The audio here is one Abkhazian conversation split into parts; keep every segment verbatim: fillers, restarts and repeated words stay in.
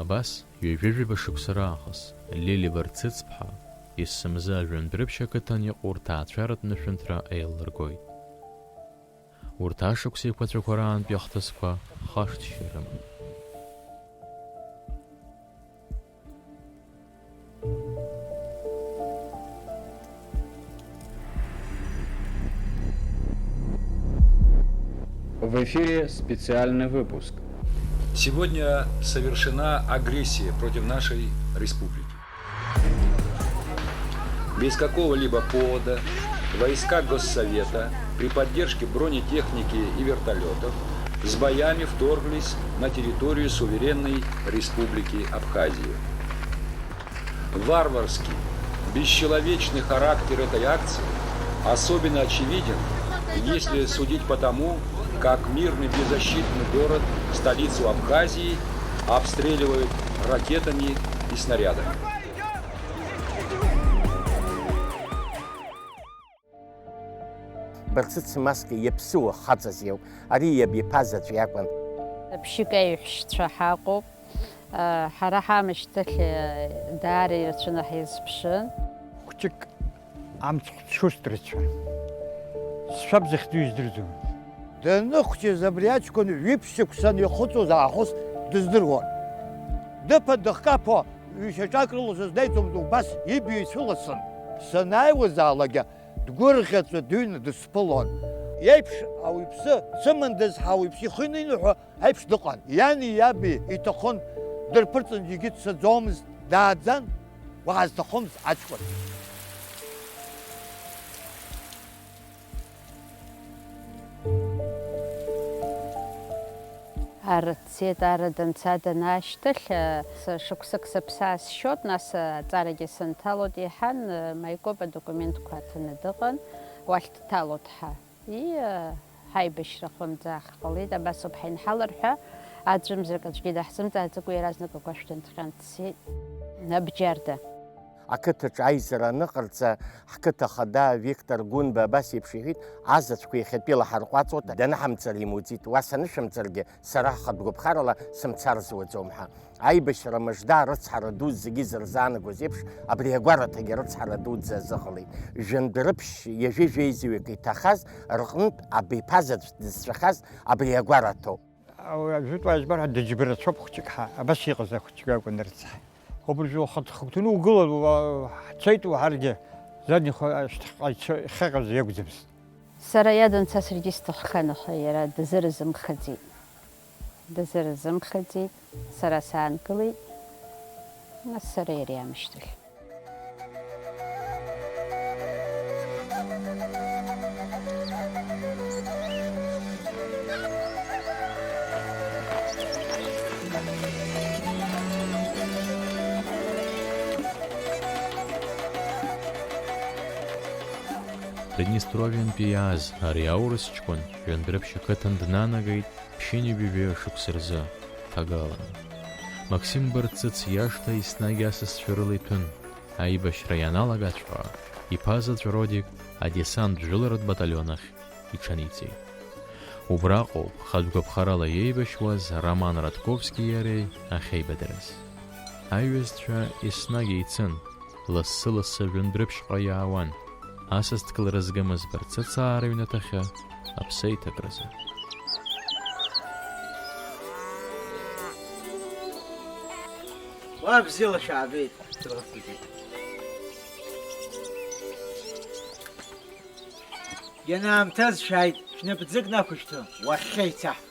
Абас, ҩажәижәаба шықәса раахыс, Лили Барцыцԥҳа есымза Жәандәрыԥшь ақыҭан иҟоу рҭаацәаратә нышәынҭра еиллыргоит. Урҭ ашықәс еиқәаҵәақәа раантәи ахҭысқәа хашҭшьа рымам. В эфире специальный выпуск. Сегодня совершена агрессия против нашей республики. Без какого-либо повода войска Госсовета при поддержке бронетехники и вертолетов с боями вторглись на территорию суверенной Республики Абхазия. Варварский, бесчеловечный характер этой акции особенно очевиден, если судить по тому, как мирный беззащитный город, столицу Абхазии, обстреливают ракетами и снарядами. Барцыц Маска иаԥсыуа хаҵас иоуп. Ари иаб иԥа заҵә иакәын. Ԥшьҩык аиҳәшьцәа ҳаҟоуп. Ҳара ҳаамышьҭахь даара ирацәаны ҳизԥшын. Хәҷык амцхә дшусҭ рацәан. Сшәаб захьӡу издырӡом. Даныхәҷыз абри аҷкәын ҩышә шықәсан ихыҵуаз аахыс дыздыруан. Дыԥан дыхкаԥо ҩ-шьаҿак рыла сыздеиӡом, убас ибаҩ ицәыласын. Санааиуазаалакгьы дгәырӷьаҵәа дыҩны дысԥылон. Иеиԥш ауаҩԥсы, сымандаз ҳауаҩԥсы ихы иныҳәо аиԥш дыҟан. Иани иаби иҭахын дырԥырҵын, егьи дцаӡомызт, дааӡан, уаҳа зҭахымыз аҷкәын. Ара дцеит, ара данца данаашьҭахь, ы, сы-, шықәсык сыԥсы аасшьот, нас, ы, аҵарагьы сынҭалот иҳәан, ы, Маикоп адокументқәа аҭаны дыҟан, уахь дҭалот ҳәа. И, ы, ҳаибашьра хлымӡаах ҟалеит, абас ауп ҳаинҳалар ҳәа, аӡәымзарак аӡәгьы даҳзымҵааӡакәа иаразнак агәашә дынҭҟьан дцеит. Абџьарда. Ақыҭаҿы аизара аныҟарҵа, ҳқыҭа ахада Виктор Гәынба абас еиԥш иҳәеит, азаҵәқәа иахьатәи лаҳарҟәаҵуа данаҳамҵар имуӡеит, уа санышәымҵаргьы сара хатә гәаԥхарала сымцар зуаӡом ҳәа. Аибашьра мыжда арыцҳара ду зегьы зырзаанагоз еиԥш, абри агәараҭагьы арыцҳара дуӡӡа азыҟалеит. Жәындәрыԥшь ҩажәи жәеизаҩык иҭахаз рҟнытә абиԥазаҵә дызҵәахаз абри агәараҭоуп. Ажәытә уаа избар ҳәа дыџьбарацәоуп хәҷык ҳәа, абас иҟаз ахәҷы акәын арыцҳа. Убыржәы ухаҭ-, хыгәҭаны угылан, уа-, ҳцеит уҳәаргьы, заднихәа ашьҭахьҟа ицо-, ихьаҟьаз иакәӡамызт. Сара иадын са саргьы сҭаххан, аха иара дазыразымхаӡеит. Дазыразымхаӡеит, сара саангылеит, нас сара иара иамышьҭахь. Приднестровиантәи иааз ари аурыс ҷкәын Жәандәрыԥшь ақыҭан днанагеит ԥшьынҩажәи жәаҩа шықәса рзы ҭагалан. Максим Барцыц иашҭа еснагь асасцәа рыла иҭәын. Аибашьра ианалагаҵәҟьа, иԥа заҵә Родик адесант жәыларатә баталион ахь иҽаниҵеит. Убраҟоуп хатә гәаԥхарала иеибашьуаз Роман Радковски иареи ахьеибадырыз. Аиҩызцәа еснагь еицын, лассы-лассы Жәындәрыԥшьҟа иаауан, асасдкылара згымыз Барцыц аара аҩнаҭахьы аԥсеиҭакразы. Уа, бзиала шәаабеит. Ианаамҭаз шәааит, шәнапӡык нақәышәҭын, уаххьа ицаҳфоит.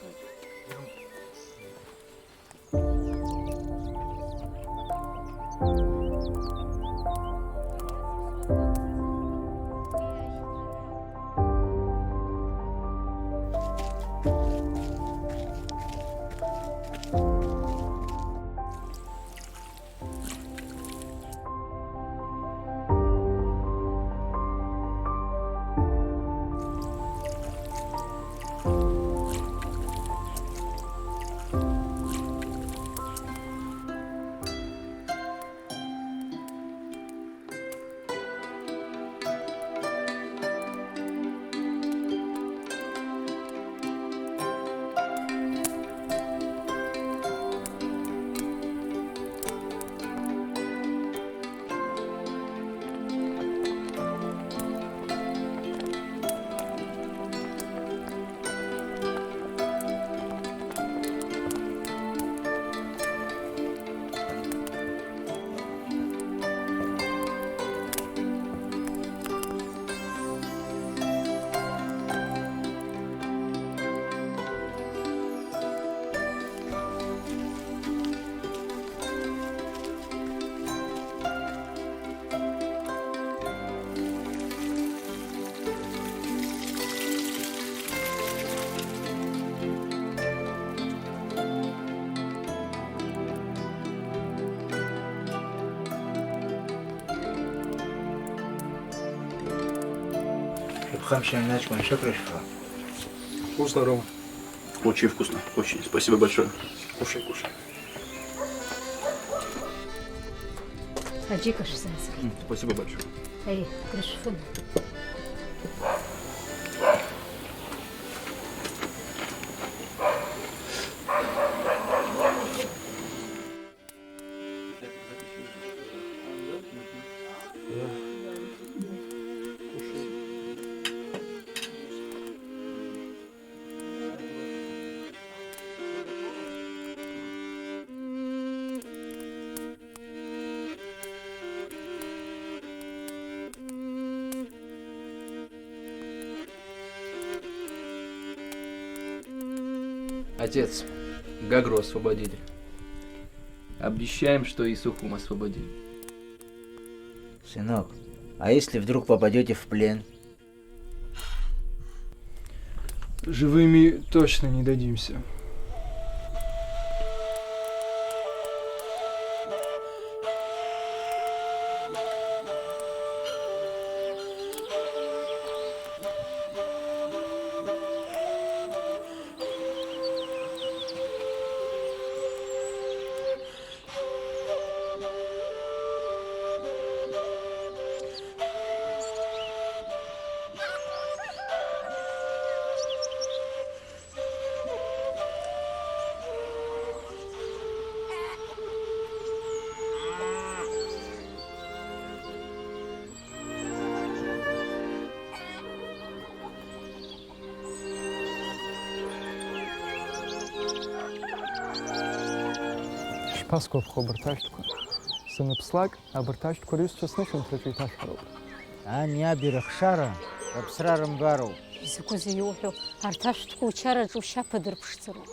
Хамшьан начкан шакрышфа. Вкусно, Рома. Очень вкусно. Очень. Спасибо большое. Кушай, кушай. Аџьыка шәзаазгеит. М, спасибо большое. Аи, крышәфын. Отец, Гагру освободили. Обещаем, что и Сухум освободим. Сынок, а если вдруг попадёте в плен? Живыми точно не дадимся. Шԥасгәаԥхо абарҭ ашәҭқәа? Саныԥслак, абарҭ ашәҭқәа рҩызцәа снышәынҭраҿы иҭашәҳароуп. Ани аби рыхшара, рыԥсра рымбароуп. Изакәызеи иуҳәо, арҭ ашәҭқәа учараҿы ушьаԥа дырԥшӡароуп.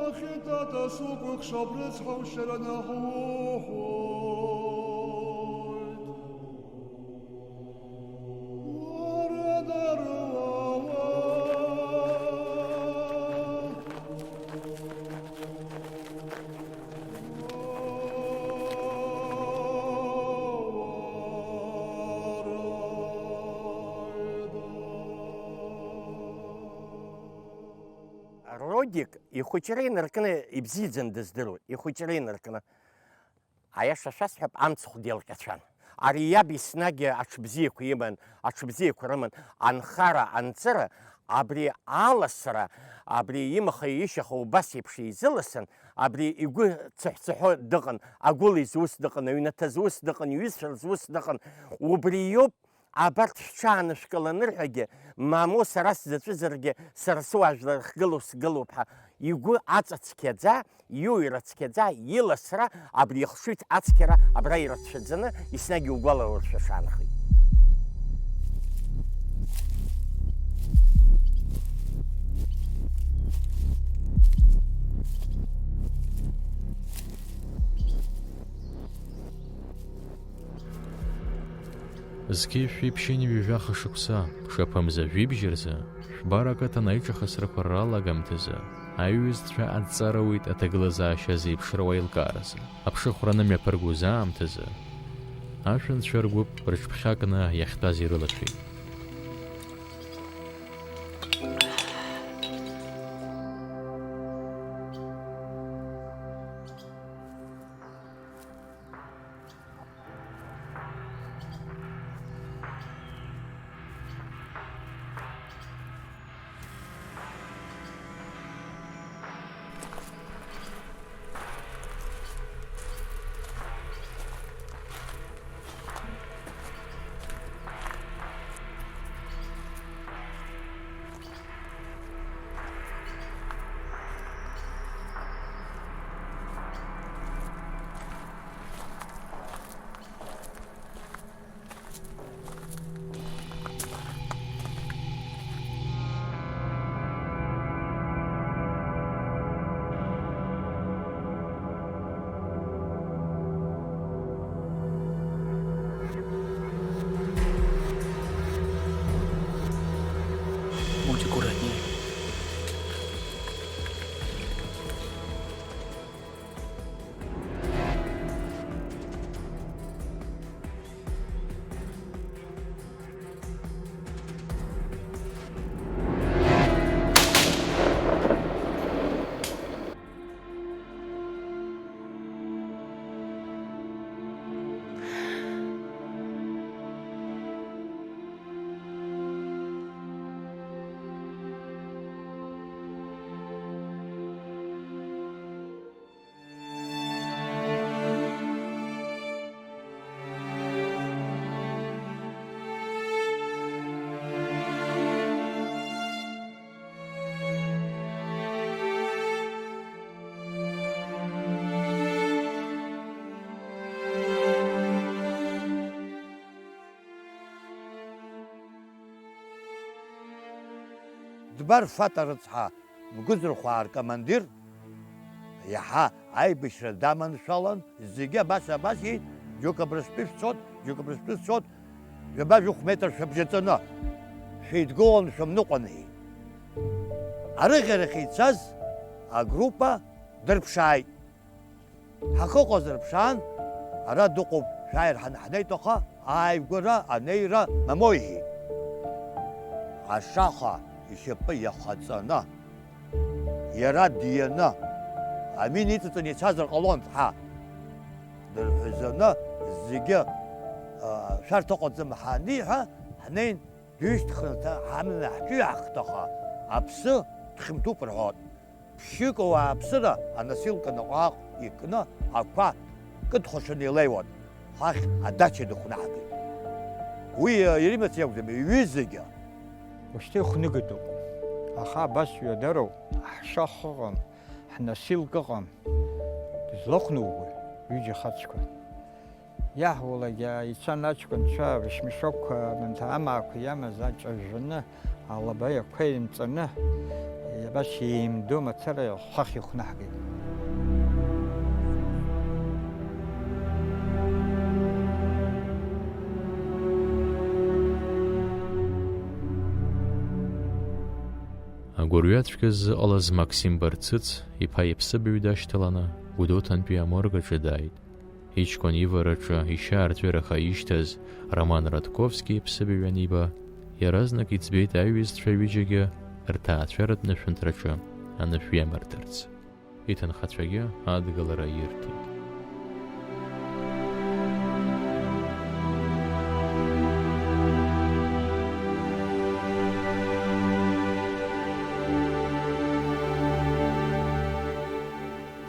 Ахьтата сукәыхшоуп, рыцҳа, ушьара наҳуҳәоит. Уара даруама? Родик ихәыҷра инаркны ибзиаӡаны дыздыруеит, ихәыҷра инаркны. Аиаша шәасҳәап, амцхә деилҟьацәан. Ари иаб еснагь аҽыбзиақәа иман, аҽыбзиақәа рыман, анхара, анҵыра, абри аласра, абри имаха-ишьаха убас еиԥш еизыласын, абри игәы цыҳәцыҳәо дыҟан, агәылаҩ зус дыҟан, аҩнаҭа зус дыҟан, иҩызцәа рзус дыҟан. Убри иоуп, абарҭ шәҽаанышәкыланы рҳәагьы, мамоу сара сзаҵәызаргьы, сара сыуаажәлар ахьгылоу сгылоуп ҳәа игәы аҵа цқьаӡа, иуаҩра цқьаӡа, иласра, абри ихшыҩ ацқьара абра ирацәаӡаны, еснагь иугәалауршәа шаанхеит. Зқьи жәшәи ԥшьынҩажәи жәаха шықәса, шаԥымза жәибжь рзы, Шәбара ақыҭан аиҿахысрақәа ралагамҭазы, аиҩызцәа адҵа роуеит аҭагылазаашьа зеиԥшроу аилкааразы, аԥшыхәра анымҩаԥыргоз аамҭазы, ашәанцәа ргәыԥ рыҽԥхьакны иахьтәаз ирылашәеит. Дбар Фата рыцҳа, Мгәыӡырхәаа ркомандир, иаҳа аибашьра даманшәалан, зегьы абас-абас иеит, џьоук абыржәтәы шәцот, џьоук абыржәтәы шәцот, ҩаба-жәохә метр шәыбжьаҵаны, шәеидгыланы шәымныҟәан, иҳәеит. Арыӷьарахь ицаз агруппа дырԥшааит. Ҳахьыҟаз рыԥшаан, ара дыҟоуп, шәааир ҳан-, ҳанеит, аха ааигәара анеира мамоу, иҳәеит. Ашаха ишьапы иахаҵаны, иара дианы, амин иҵыҵын ицазар ҟалон, ҳа дырҳәазаны зегьы, а, шәарҭ ыҟаӡам ҳаниҳәа, ҳнеин, дҩышьҭхын, ҳамҩа ҳҿыҩаҳхт, аха аԥсы дхьымҭәуп рҳәот. Ԥшьҩык ауааԥсыра аносилка наҟ-ааҟ икны ақәа кыдхәашаны илеиуан, хәахь адача дықәнаҳгеит. Уи, э, иара имаҵ иакәӡам, иҩызагьы. Ушьҭа ихәныгатәуп. Аха абас ҩадароуп, ҳшаха ыҟам, ҳносилка ыҟам. Дызлахәнугои, ҩыџьа хацқәа? Иаҳулагьы ицан аҷкәынцәа рышьмешокқәа, амаҭәа амаақәа иамаз аҿажәаны, алаба иақәа еимҵаны, абас еимдо мацара хәахь ихәнаҳгеит. Агәырҩа цәгьа ззыҟалаз Максим Барцыц иԥа иԥсыбаҩ дашьҭаланы Гәдоуҭантәи аморг аҿы дааит. Иҷкәын ивараҿы ишьаарҵәыраха ишьҭаз Роман Радковски иԥсыбаҩ аниба, иаразнак иӡбеит аиҩызцәа ҩыџьагьы рҭаацәаратә нышәынҭраҿы анышә иамардырц. Иҭынхацәагьы адгылара ирҭеит.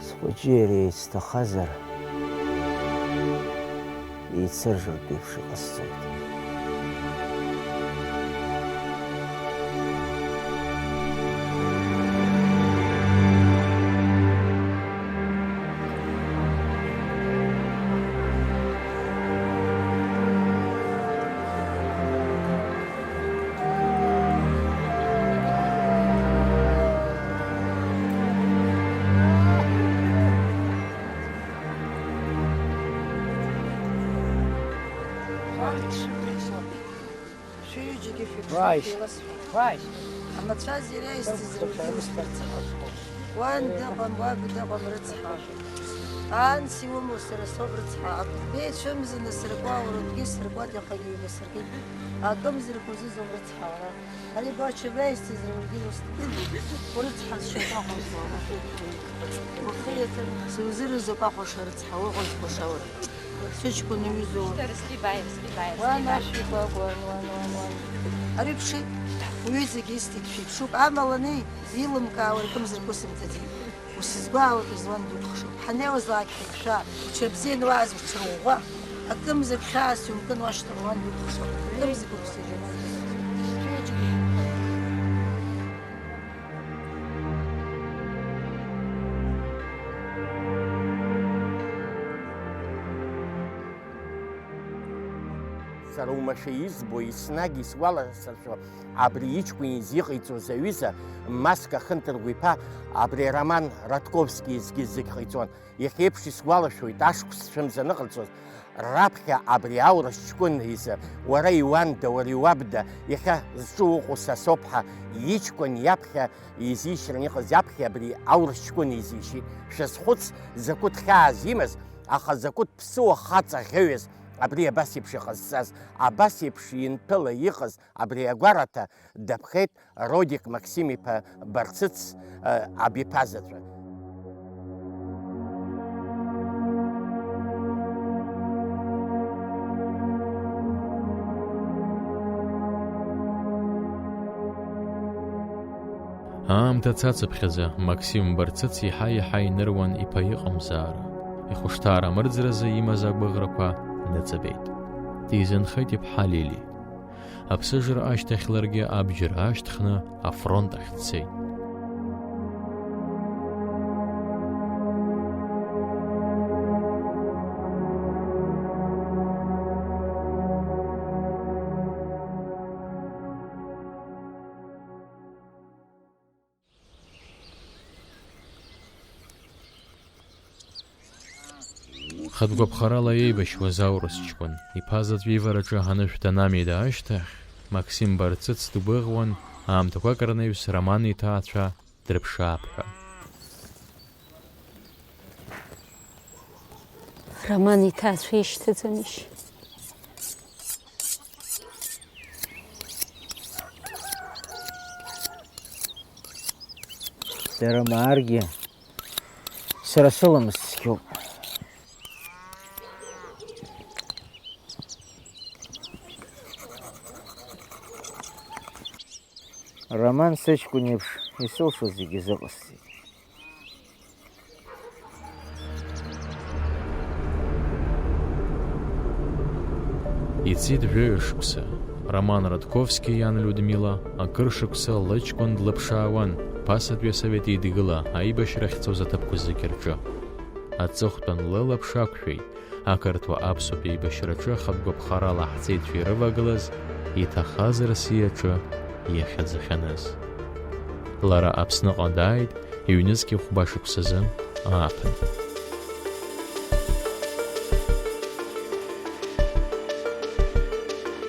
Схәыҷы иара еицҭахазар, еицыржыртә еиԥш иҟасҵоит. Шәҩыџьагьы шәыԥшуп, Уааишь. Еиласҳәа. Уааишь. Амацәаз иара исзызрыгәгьы усҭарц. Уан дыҟам, уаб дыҟам, рыцҳа. Анс иумоу сара соуп, рыцҳа. Абеицәымза насыркуа, урыдгьы сыркуа, иахагьы ҩба сыркит. Акымзарак узызом, рыцҳа, уара. Ари бача беисҭазар, уаргьы усҭ. Урыцҳа, сшьапы ахәарҭоума? Ухы иаҵаны сузыразуп ахәаша, рыцҳа, уҟаз хәаша уара. Сыҷкәын иҩызоуп. Шьҭа рыскьыбааи, рыскьыбааи, Уан рыскьыбааи. Ашәи гәагәан, уан, уан, уан. Ари ԥшит, уҩызагьы исҭеит, шәеиԥшуп. Амала ани, илымкаауа ркымзарак усымҭаӡеит. Усызгәаауеит, зуан дукәыхшоуп. Ҳанеиуазлак ҳаиқәшәа, уҽырбзианы уааз уҽырӷәӷәа. Акымзарак хьаас иумкын уашьҭахь уан дукәыхшоуп. Акымзарак уԥсыжьуан. Сара уамашәа избо, еснагь исгәаласыршәо, абри иҷкәын изиҟаиҵоз аҩыза Маска Хынҭыргәиԥа абри Роман Радковски изгьы зегь ҟаиҵон. Иахьеиԥш исгәалашәоит, ашықәс цәымза аныҟарҵоз, раԥхьа абри аурыс ҷкәын изы, уара иуанда, уара иуабда, иахьа зҿу уҟоу са соуп ҳәа, иҷкәын иаԥхьа изишьран иҟаз, иаԥхьа абри аурыс ҷкәын изишьит. Шәазхәыц, закәытә хьаас имаз, аха закәытә ԥсыуа хаҵа ӷьеҩыз абри абас еиԥш иҟазҵаз, абас еиԥш инҭәыла иҟаз абри агәараҭа даԥхеит Родик Максим-иԥа Барцыц, э, абиԥа заҵәы. Аамҭа цацыԥхьаӡа Максим Барцыц иаҳа-иаҳа иныруан иԥа иҟамзаара. Ихәышҭаара амырӡразы имаз агәыӷрақәа ныҵабеит. Дизынхеит иԥҳа Лили. Аԥсыжра ашьҭахь ларгьы абџьар аашьҭхны афронт ахь дцеит. Хатә гәаԥхарала еибашьуаз аурыс ҷкәын, иԥа заҵә ивараҿы анышә данамида ашьҭахь, Максим Барцыц дгәыӷуан, аамҭақәак рнаҩс Роман иҭаацәа дрыԥшаап ҳәа. Роман иҭаацәа ишьҭаҵамишь? Дара мааргьы, сара сыламыс цқьоуп. Роман сыҷкәын еиԥш исылшо зегьы изыҟасҵеит. Ицеит жәаҩа шықәса. Роман Радковски иан Людмила акыр шықәса лыҷкәын длыԥшаауан Ԥасатәи асовет еидгыла аибашьра ахьцоз аҭыԥқәа зегьы рҿы. Аҵыхәтәан лылаԥш ақәшәеит ақырҭуа аԥсуатә еибашьраҿы ахатә гәаԥхарала ҳҵеицәа ирывагылаз, иҭахаз Россиаҿы иахьыӡахьаныз. Лара Аԥсныҟа дааит ҩнызқьи хәба шықәсазы ааԥын.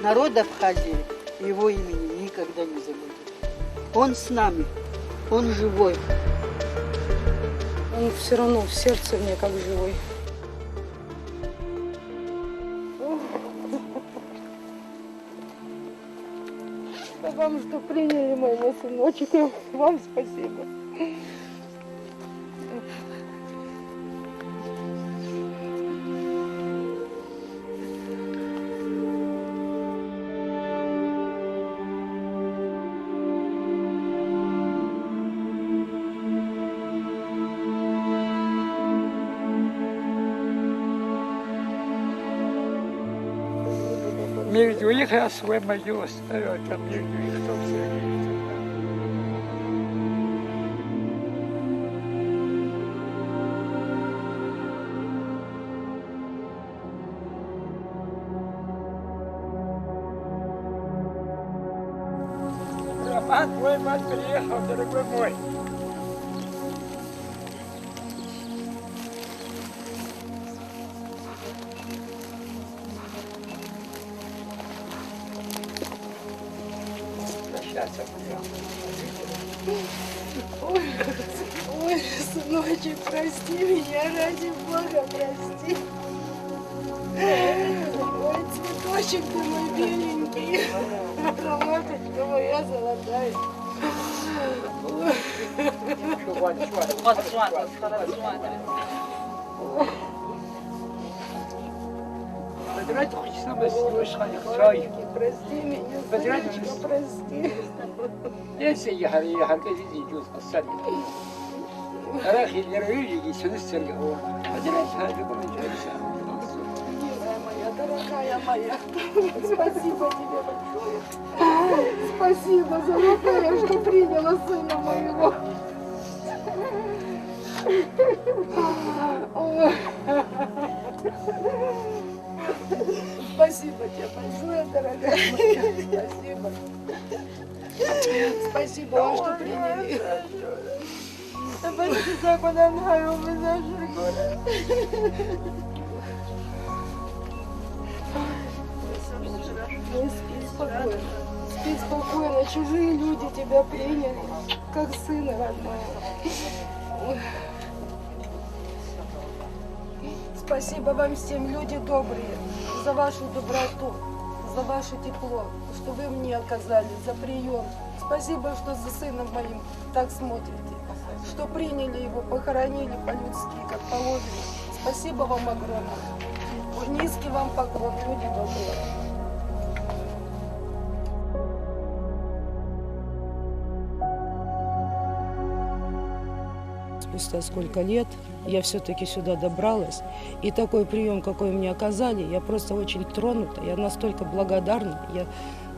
Народ Абхазии его имени никогда не забудет. Он с нами, он живой. Он всё равно в сердце мне как живой. А вам, что приняли моего сыночка, вам спасибо. Между их я свой могилу ставил, там между их там все. Роман, твой мать приехал, дорогой мой. Прощаться приехал. Ой, ой, сыночек, прости меня, ради Бога, прости. Ой, цветочек ты мой беленький, гранаточка моя золотая. Ой. Поздравьте, хоть самое сильное, что они хотят. Прости меня, сыночка, прости. Если я, я, я, я, я, я, я, Арахь иара ҩыџьагьы ицаны сцаргьы ҟалон. Милая моя, дорогая моя, спасибо тебе большое. Спасибо, золотая, что приняла сына моего. Спасибо тебе большое, дорогая моя. Спасибо. Спасибо вам, что приняли. Спи спокойно. Спи спокойно. Чужие люди тебя приняли, как сына родного. Спасибо вам всем, люди добрые, за вашу доброту, за ваше тепло, что вы мне оказали, за приём. Спасибо, что за сыном моим так смотрите, что приняли его, похоронили по-людски, как положено. Спасибо вам огромное. Низкий вам поклон, люди добрые. Спустя сколько лет я всё-таки сюда добралась, и такой приём, какой мне оказали, я просто очень тронута, я настолько благодарна, я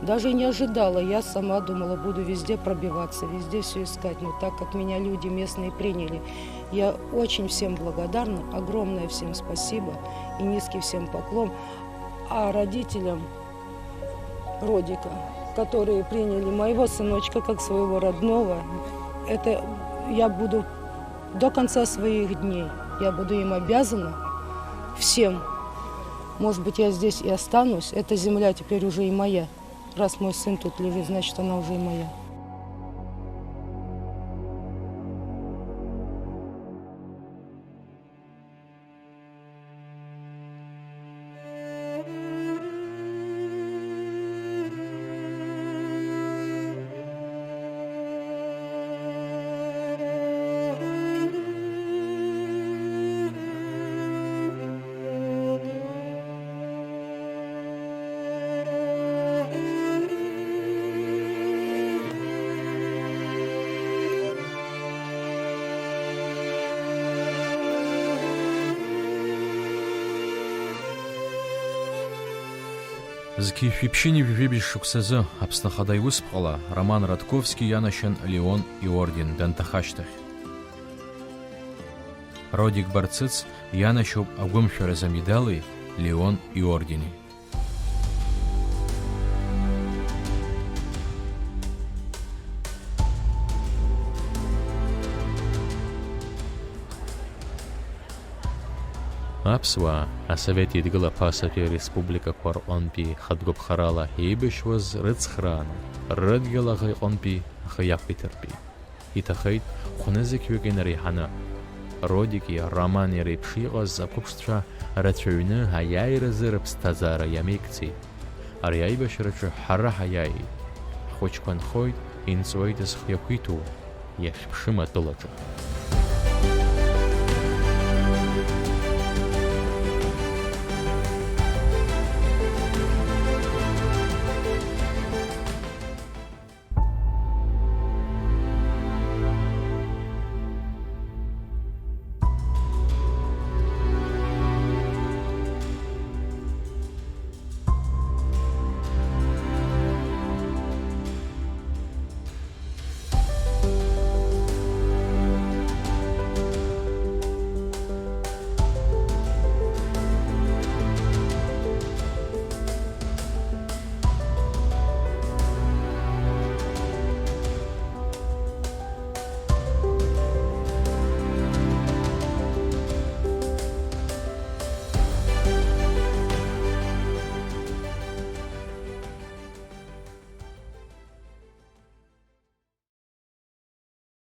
даже не ожидала, я сама думала, буду везде пробиваться, везде всё искать, но так как меня люди местные приняли, я очень всем благодарна, огромное всем спасибо и низкий всем поклон. А родителям Родика, которые приняли моего сыночка как своего родного. Это я буду до конца своих дней, я буду им обязана Всем. Может быть, я здесь и останусь. Эта земля теперь уже и моя. Раз мой сын тут лежит, значит, она уже и моя. Зқьи жәшәи ԥшьынҩажәи жәибжь шықәсазы Аԥсны Ахада иусԥҟала Роман Радковски ианашьан Леон иорден данҭаха ашьҭахь. Родик Барцыц ианашьоуп агәымшәаразы амедали Леон иордени. Аԥсуаа, Асовет Еидгыла ԥасатәи ареспубликақәа рҟынтәи хатәгәаԥхарала еибашьуаз рыцхрааны, рыдгьыл аӷа иҟынтәи ахы иақәиҭыртәит. Иҭахеит хәнызқьҩык инареиҳаны. Родики, Романи реиԥш иҟаз ақәыԥшцәа рацәаҩны аиааиразы рыԥсҭазаара иамеигӡеит. Ари аибашьраҿы ҳара ҳаиааит. Ҳхәыҷқәа нхоит, инҵуеит зхы иақәиҭу, иахьԥшым атәылаҿы.